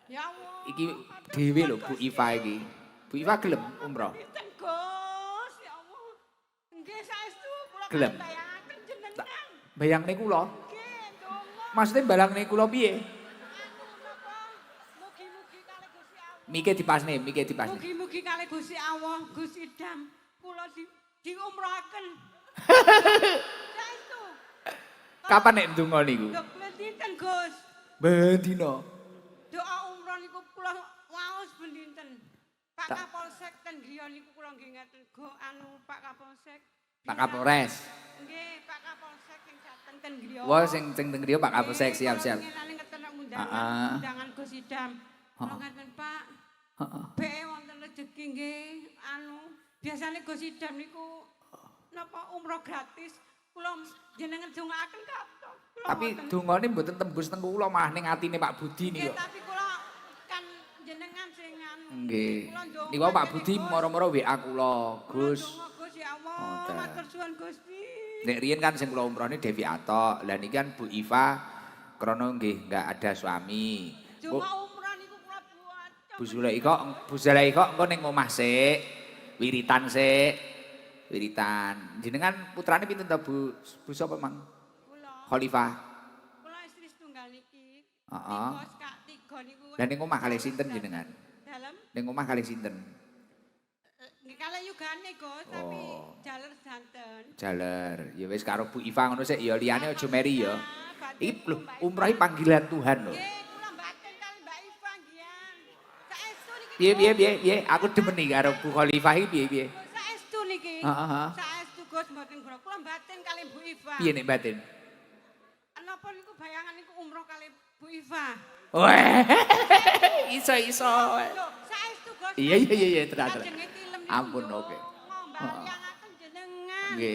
Ya Allah. Iki dhewe lho Bu Iva iki. Bu Iva gelem umroh? Pinten, Gus? Ya Allah. Nggih, saestu kula Gelem. Bayangaken jenengan. Bayangne kula. Nggih, donga. Maksudnya bayangne kula piye? Anu napa? Mugi-mugi kalih Gusti Allah. Mike dipasne, mike dipasne. Mugi-mugi kalih Gusti Allah, Gus Iqdam, kula diumrohaken. Saestu. Kapan nek ndonga niku? Lho, ben dinten, Gus. Ben dina. Doa umroh niku kula waos ben dinten. Pak Kapolsek ten griya niku kula nggih ngeten, go anu Pak Kapolsek. Pak Kapolres. Nggih, Pak Kapolsek sing dateng ten griya. Wah, sing sing teng griya Pak Kapolsek, siap siap. Nggih, ngeten undangan, undangan Gus Iqdam. Kula ngeten, Pak. Be wonten rejeki nggih anu biasane Gus Iqdam niku napa umroh gratis. Kula jenengan dongaaken kathah. Kula Tapi mboten. dongane mboten tembus teng kula, malah ning atine Pak Budi Nggih, niku. tapi kula kan jenengan sing anu. Nggih. Kula ndonga Niku Pak ngene, Budi Gus. moro-moro WA kula, Gus. Kula ndonga, Gus, ya Allah, Ngoten. matur suwun, Gusti. Nek riyen kan sing kula umrohne Dewi Atok. Lah niki kan Bu Iva krana nggih enggak ada suami. Donga umroh niku kula buat. Bu Zulaikha, Bu Zulaikha engko ning omah sik, wiritan sik. Wiritan. Jenengan putrane pinten to, Bu? Bu sapa mang? Kula, Khalifah. kula istri setunggal niki. Heeh. Tiga kak tiga niku. Lah ning omah kalih sinten jenengan? Dalem. Ning omah kalih sinten? Nggih kalih yugane, Gus, tapi jaler santen. Jaler. Ya wis karo Bu Iva ngono sik ya, liyane aja meri ya. Iki lho umroh iki panggilan Tuhan lho. Nggih, kula batin kalih Mbak Iva nggih. Saestu niki. Piye piye piye piye? Aku demen iki karo Bu Khalifah iki piye piye? Saestu niki. Heeh, heeh. Saestu, Gus, mboten kula. Kula batin kalih Bu Iva. Piye nek batin? Napa niku bayangan niku umroh kalih Bu Iva. Weh, iso iso. Lho, saestu, Gus. Iya, tenan, tenan. Kajenge tilem niku Ampun, ndonga, oke. Mbayangaken